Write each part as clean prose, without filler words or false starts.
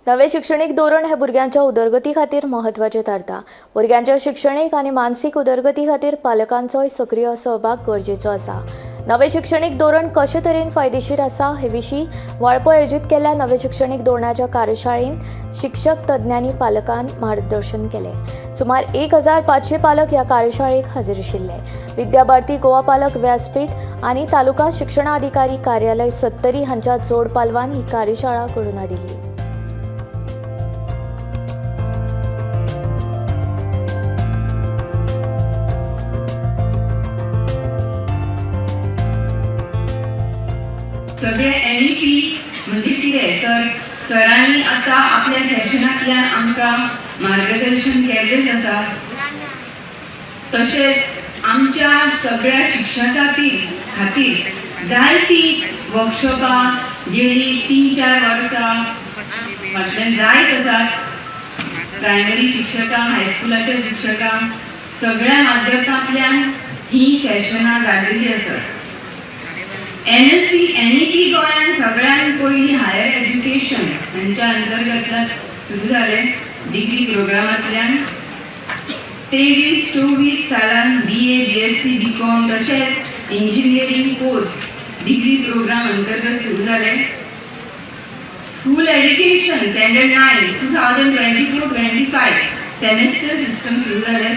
नवें शिक्षणीक धोरण हें भुरग्यांच्या उदरगती खातीर म्हत्वाचें थारता. भुरग्यांच्या शिक्षणीक आनी मानसीक उदरगती खातीर पालकांचोय सक्रीय सहभाग गरजेचो आसा. नवें शिक्षणीक धोरण कशे तरेन फायदेशीर आसा हे विशीं वाळपय आयोजीत केल्ल्या नव्या शिक्षणीक धोरणाच्या कार्यशाळेंत शिक्षक तज्ञांनी पालकांक मार्गदर्शन केलें. सुमार 1500 पालक ह्या कार्यशाळेक हाजीर आशिल्ले. विद्या भारती गोवा पालक व्यासपीठ आनी तालुका शिक्षणाधिकारी कार्यालय सत्तरी हांच्या जोड पालवान ही कार्यशाळा घडोवन हाडिल्ली. सगळे एनईपी म्हणजे कितें तर सरांनी आतां आपल्या सेशनांतल्यान आमकां मार्गदर्शन केल्लेंच आसा. तशेंच आमच्या सगळ्या शिक्षकां खातीर जायतीं वर्कशॉपां गेलीं 3-4 वर्सां फाटल्यान जायत आसात. प्रायमरी शिक्षकांक, हायस्कुलाच्या शिक्षकांक, सगळ्या माध्यमांतल्यान ही सेशनां जाल्लेलीं आसात. एनईपी गोंयान सगळ्यात पयलीं हायर एज्युकेशन हांच्या अंतर्गतल्यान सुरू जालें. डिग्री प्रोग्रामांतल्यान 23-24 सालान BA, BSc, BCom तशेंच इंजिनियरींग कोर्स डिग्री प्रोग्राम अंतर्गत सुरू जाले. School education standard 9, 2024-25 semester system सुरू जाले.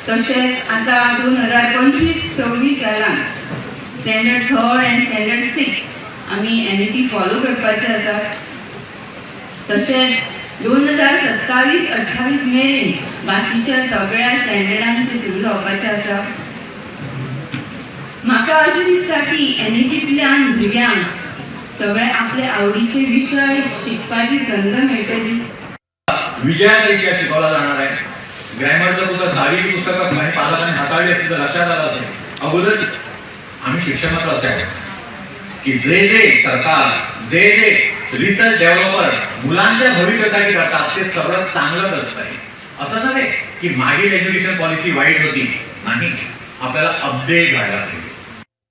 तशेंच आतां 2025-26 सालान स्टँडर्ड 3 अँड स्टँडर्ड 6 आमी एनईपी फॉलो करपाचे आसात. तशेंच 2027-28 मेरेन बाकीच्या सगळ्या स्टँडर्डांक ते सुरू जावपाचे आसा. म्हाका अशें दिसता की एनईपींतल्यान भुरग्यांक सगळे आपले आवडीचे विशय शिकपाची संद मेळटली. विजयाचा इतिहास शिकवला जाणार आहे. ग्रॅमरचं पुस्तक, सहावीची पुस्तकं आणि पालकांनी हाताळली असतील तर लक्षात आलं असेल. अगोदर आम्ही शिक्षण मात्र असे आहे की जे जे सरकार, जे जे रिसर्च डेव्हलपर मुलांच्या भवितव्यासाठी करतात, ते सगळं चांगलंच असतंय. असं नव्हे की मागील एज्युकेशन पॉलिसी वाईट होती. नाही, आपल्याला अपडेट व्हायला पाहिजे.